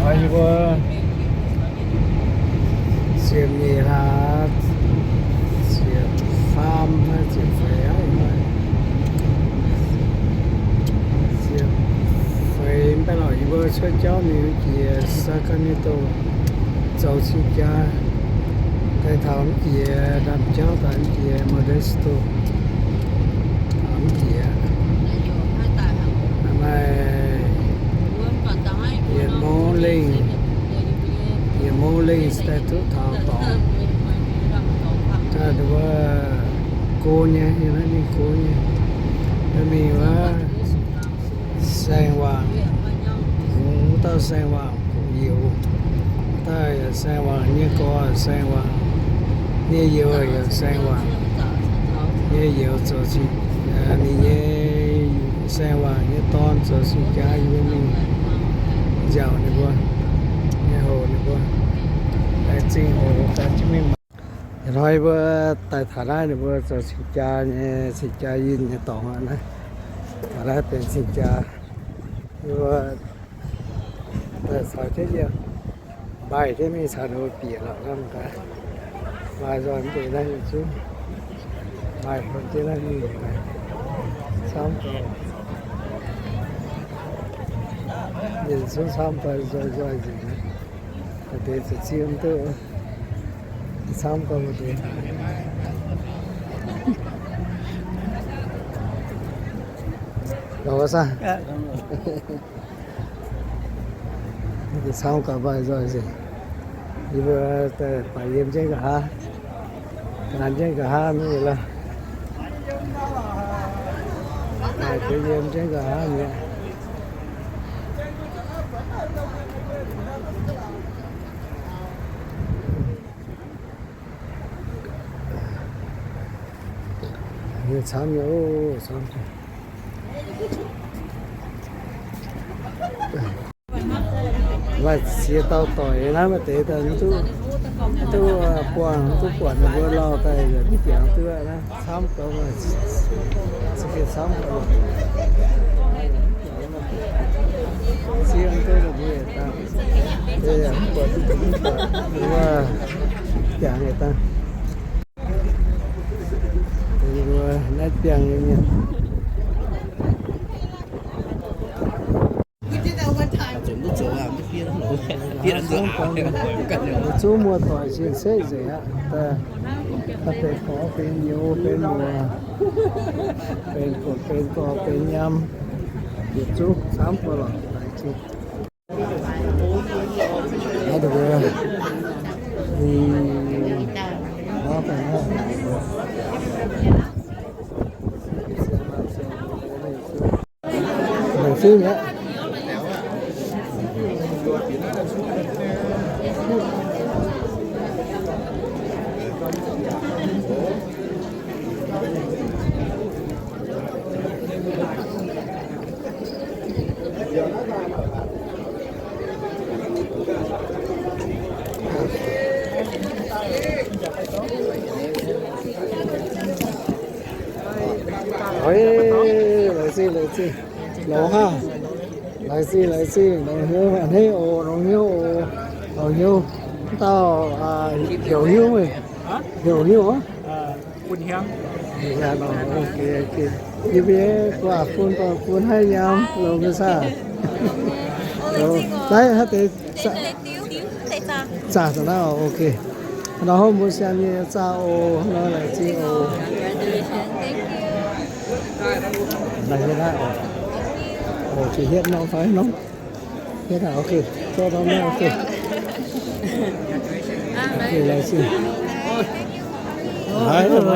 Yie mbuo ziepc nyeic hlaax, ziepc faam, ziepc feix, ziepc feix mv baac lorqc, yie mbuo cuotv jauv mingh jiex Sacramento zoux cing-jaa, daaih taux mv jiex ndaamv-jauv daaih mv jiex Modesto, mv jiex maaih yietc mungv lengh, yietc mungv lengh daaih duqv taux dorngx. Daaih wuov go nyei, yie naaiv mingh go nyei, naaiv mingh wuov saeng-waangc, hungx dauh saeng-waangc hungx youz, dauh saeng-waangc nyei gorx, saeng-waangc nyei youz, yaac saeng-waangc nyei youz zoux cing, ninh nyei saeng-waangc nyei dorn zoux cing-jaa, yie mbuo mingh nziaauc ninh mbuo, mingh hoc ninh mbuo, laengz zingh hoc gaax jienv mingh mangc. Hnoi mbuo daaih taux naaiv ninh mbuo zoux cing-jaa nyei, cing-jaa yinh nyei dorngx aqv naaiv. Taux naaiv benx cing-jaa, mbuo daaih caux jienv yiem, mbaih jienv mingh caux ninh mbuo bieqc lorqc hnangv gaax. Maaih nzoih mv deix naaiv yietc zungv, maaih nzoih jienv naaiv mingh camv gau, yietc zungv camv gau, nzoih nzoih nzengc. Maaih deix ziqc zieqv mv duqv, camv gau maaih deix. Gauh wuov saah? Camv gau maaih nzoih nzengc. Yie mbuo daaih baac yiem jienv nqa'haav, gaanx jienv nqa'haav mingh lorqc. Daaih yiem jienv nqa'haav mi'aqv. Camv nyei oc, camv. Maaih ziex dauh doic naaiv, maaih deix daaih mv duqv, mv duqv buangh, mv duqv buatc ninh mbuo lauh daaih yaac mv jangx duqv naaiv, camv gau, za'gengh camv gau. Zieqv mv duqv ninh mbuo yietc dangh, yaac mv buatc, mv buatc ninh mbuo jangx yietc dangh. Ninh mbuo naaiv biangh nyei mienh. Zungv muoz-doic cien-ceqv nzengc aqv. Daaih benx gorx benx youz benx muoz, benx gorx benx gorx benx nyaam, yietc zungv camv gau lorqc. Naaiv deix mbuo, mm, laengz zingh aqv. Oi, laengz zingh, laengz zingh. Longx haic. Laengz zingh, laengz zingh. Longx hnyouv a'hneiv oc, longx hnyouv oc. Longx hnyouv. Dauh, a, heuc hnyouv meih. Heuc hnyouv oc. Bun hiaang. Bun hiaang oc. Ok, ok. Yie mbuo guaax bun, guaax bun haiv nyaam longx nyei saah. Longx. Naaiv haaix deix zaah, zaah daaih naaiv oc. Ok. Nor hov mbuo siang nyei zaah oc. Nor laengz zingh oc. Laengz zingh naaiv oc. Oc, hietv norm fai norm. Hietv haic, ok. Zorqv norm naaiv, ok. Ok, laengz zingh.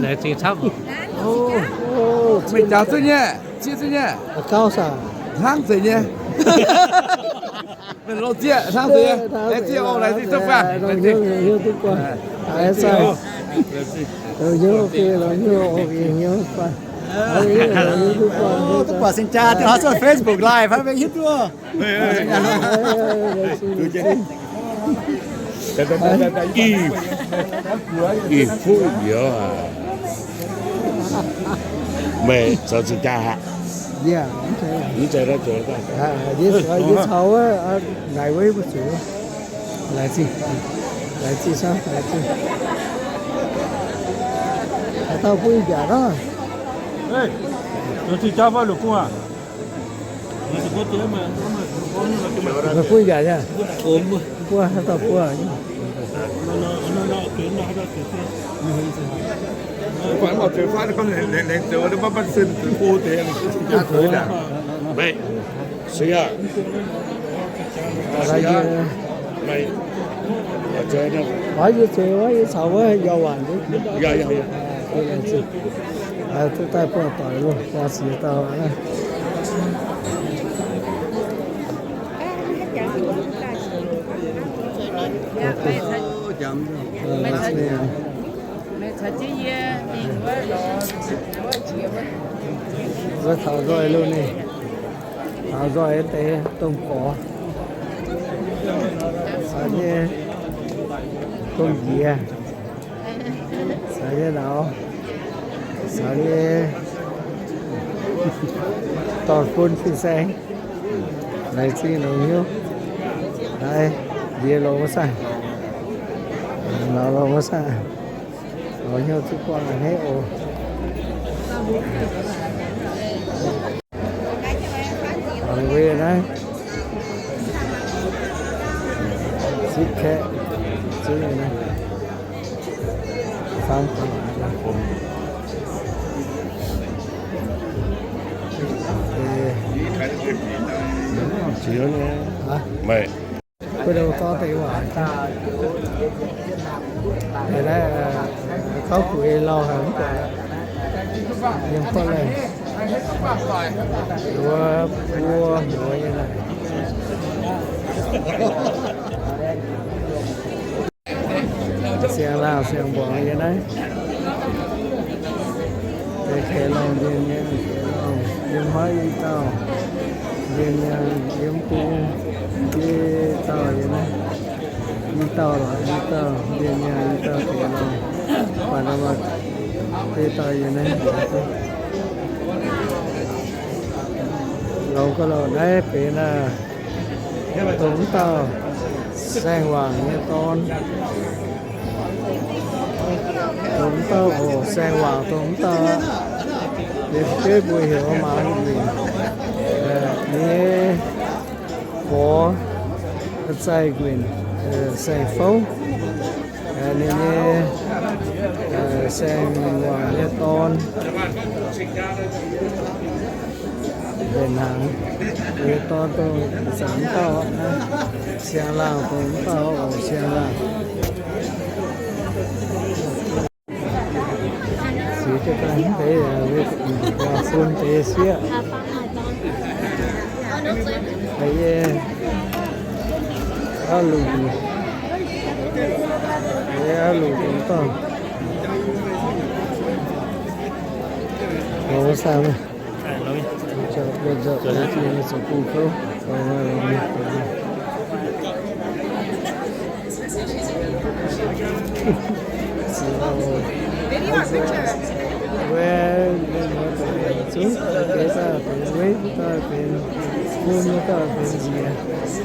Laengz zingh camv. Meih jaax zuqv nyei, zieqv zuqv nyei. Gauv saah? Hnangv zeiz nyei. Meih longc zieqv hnangv zeiz nyei. Laengz zingh oc, laengz zingh duqv buangh. Longc hnyouv, longc hnyouv duqv buangh. Longc hnyouv, ok, longc hnyouv, ok, hnyouv buangh. Duqv buangh cing-jaa, da'haav cuotv Facebook Live fai mbenc hiuv duqv. Ih, ih fuqv mbiauz aac. Meih zoux cing-jaa aqv? Yie caux wuov, naaic wuov mbuo zuqc laengz zingh, laengz zingh, laengz zingh. Haaix dauh bun yie njaaux nor? Meih bun yie njaaux nyei? Mbuo haaix dauh buo? Meih, meih, yie zueiz wuov, yie caux wuov yauh waanc. Yaac, yaac, yaac. Duqv daaih buangh doic loh, buangh siex dauh aqv. Wuov taux nzoih loh ninh, taux nzoih deix domh gorx, caux nyei domh nziex, caux nyei lauz, caux nyei dorn-fun fin-saeng. Laengz zingh longx hnyouv. Naaiv nziex longx wuov saah, lauz longx wuov saah, longx hnyouv duqv buangh a'hneiv oc. Mangc mbuo yie naaiv, sipv kaeqv, zungv yie naaiv. Meih, mbuo dorh deix waac, deix naaiv, gauv gueix lauh haic mv baac yiem Portland, wuov buo muoz nyei naaic. Siang-laangh siang-mborngx yiem naaiv. Deix kaeqv lorngh njien-youh, kaeqv lorngh yiem haaix i dauh, njien-youh yiem bung i dauh yiem naaiv. I dauh lorqc, i dauh njien-youh, i dauh kaeqv lorngh, baac naaiv maaih deix dauh yiem naaiv. Longx gauh longx naaiv benx aac, dongh wuov dauh Saeng Waangc nyei dorn. Dongh wuov dauh oc, Saeng Waangc dongh wuov dauh aqv. Liuz beiv mbuo heuc Maaz Nquinc. Ninh nyei gorx Zaih Nquinc, Saeng Fouv. Ninh nyei Saeng Waangc nyei dorn. Mbenc hnaangx, ninh nyei dorn dongh zanc wuov dauh aqv. Siang-laangh dongh wuov dauh oc, Siang-laangh. Sic jienv daaih mv deix, guaax fun deix sieqv. Yie auv lunc, yie auv lunc dongh dauh. Longx wuov saah.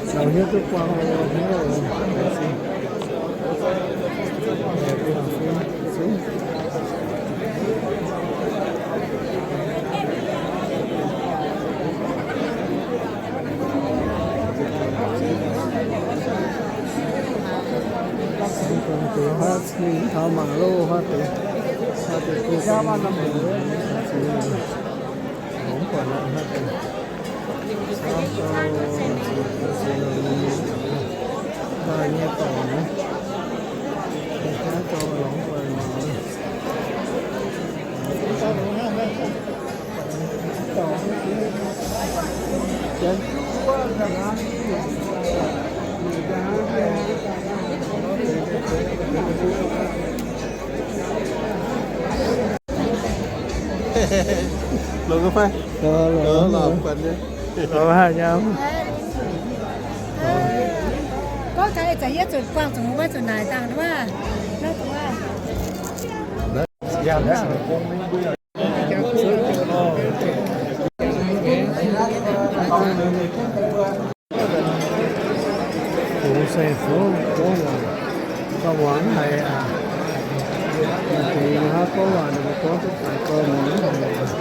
Longx hnyouv duqv buangh oc, longx hnyouv oc. Taux mangc loh, huaav deix, huaav deix, longx buatc aqv, huaav deix. Daaih nyei dorngx, daaih nyei dorngx longx buatc. Longx gaax fai? Longx, longx, longx, longx. Longx haic nyei. Gorngv taux ih zanc yie zuqc buangh zuqc wuov zuqc naaic dangh wuov. Naaiv zuqc wuov. Yaac naaiv. Mbuo Se fov gorngv waac, gorngv waac mv haiz aqv. Maaih deix hnangv gorngv waac ninh mbuo gorngv duqv daaih gorngv mbuo mv haiz.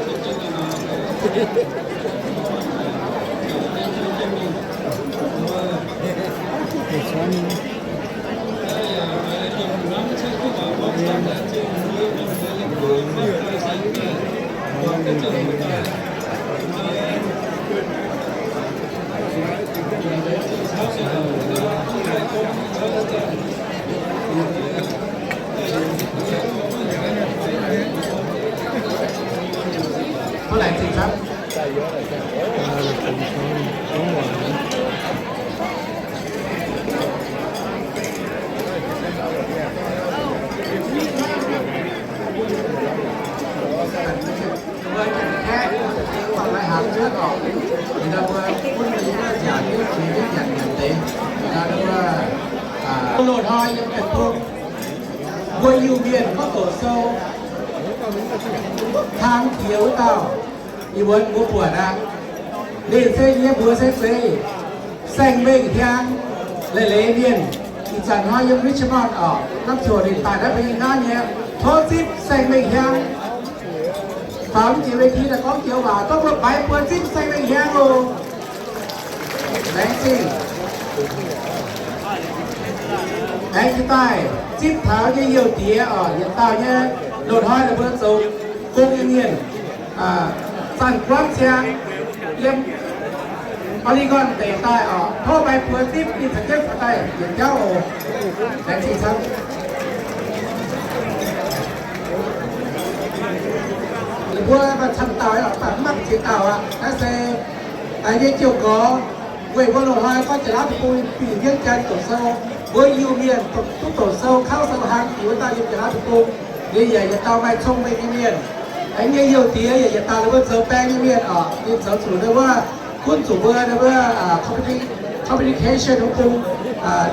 Loz-hnoi yiem deic-bung, mbuo Iu-Mienh gorngv doqc sou, hlang jiex wuov dauh, ih muonz mbuo buatc aqv. Ninh se yie mbuox se zeiz Saeng Mengh Hiang leiz-leiz mienh, ih zanc hnoi yiem Richmond oc, hnamv ziouc ninh daaih naaiv bun yie hnangv nyei, tov zipv Saeng Mengh Hiang. Faaux jiex เวที daaih gorngv joux waac, tov mbuo baix buo zipv Saeng Mengh Hiang oc. Laengz zingh. Aengx jiex daaih zipv taux nyei youh diex oc, yietc dauh nyei loz-hnoi ninh mbuo zoux gong nyei mienh, Zanh Guangv Ciang, yiem Oregon deic daaih oc. Tov baix buo zipv ninh caux jienv daaih yietc jauv oc. Laengz zingh camv. Ninh mbuo maaih camv dauh, mv baac mv mangc ziex dauh aqv. Naaiv se nyei jiouv gorx, weic mbuo loz-hnoi gorngv Janx-Laauv Deic-Bung fih mbienv janx doqc sou, mbuo Iu-Mienh duqv doqc sou, kauv sou hnangv, jiex wuov dauh yiem Janx-Laauv Deic-Bung. Ninh yaac yietc dauh maaih cong-mengh nyei mienh. Aengx nyei youh diex yaac yietc dauh ninh mbuo zoux baeng nyei mienh oc. Ninh zoux zuqc ninh wuov, gunv zuqc mbuo ninh wuov communication wuov bung,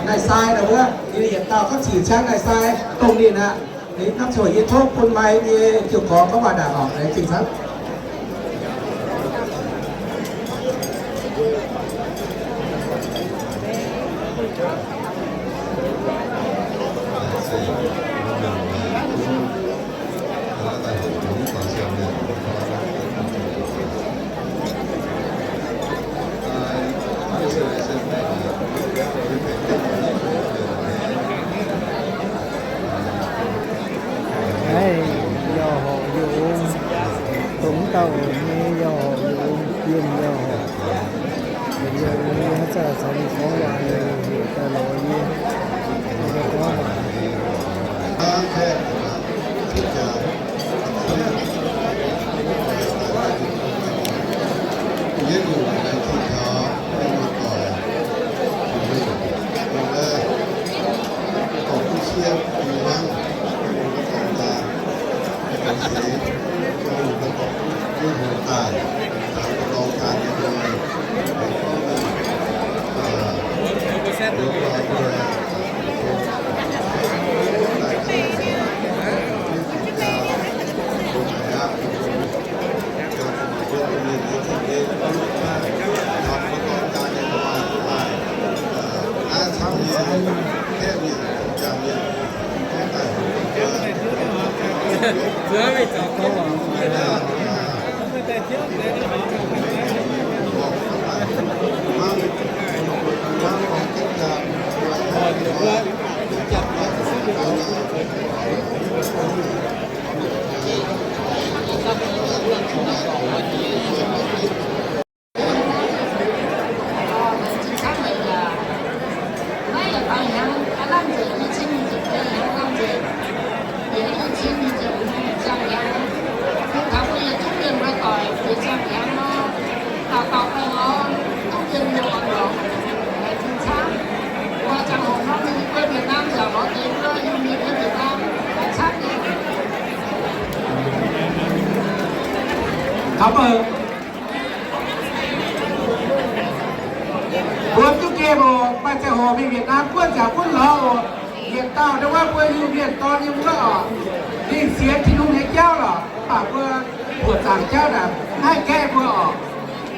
naaiv sai ninh wuov, ninh yietc dauh gorngv ziqc ciangv naaiv sai dongh ninh aqv. Ninh hnamv ziouc yie tov bun maaih nyei jiouv gorx gorngv waac ndaangc oc. Laengz zingh camv. Naaiv yauh horpc yungz, dongh dauh nyei yauh horpc yungz, yienh yauh horpc. Yauh nyei haaix zanc caux ninh gorngv waac, ninh heuc daaih lorz yie, yie gorngv waac. Cảm ơn. Mbuo duqv gemh oc, maaih ziangh hoc mingh Việt Nam guoqv nziaauc gunv lorz oc. Yietc dauh ndau wuov mbuo Iu-Mienh dorn nyei wuov oc, ninh sienx Tin-Hungh nyei jauv lorqc, mv baac mbuo buoqc zaangc jauv naaic maiv haih gaeqv mbuo oc.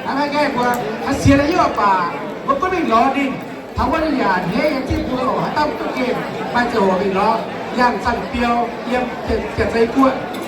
Maiv haih gaeqv mbuo, haih sienx nyei yaac baac mbuo gunv mingh lorz ninh. Taux wuov ninh yaac a'hneiv nyei, zipv mbuo oc, haaix dauh duqv gengh maaih ziangh hoc mingh lorz yangh Zanc Biou yiem Janx-Zei Guoqv.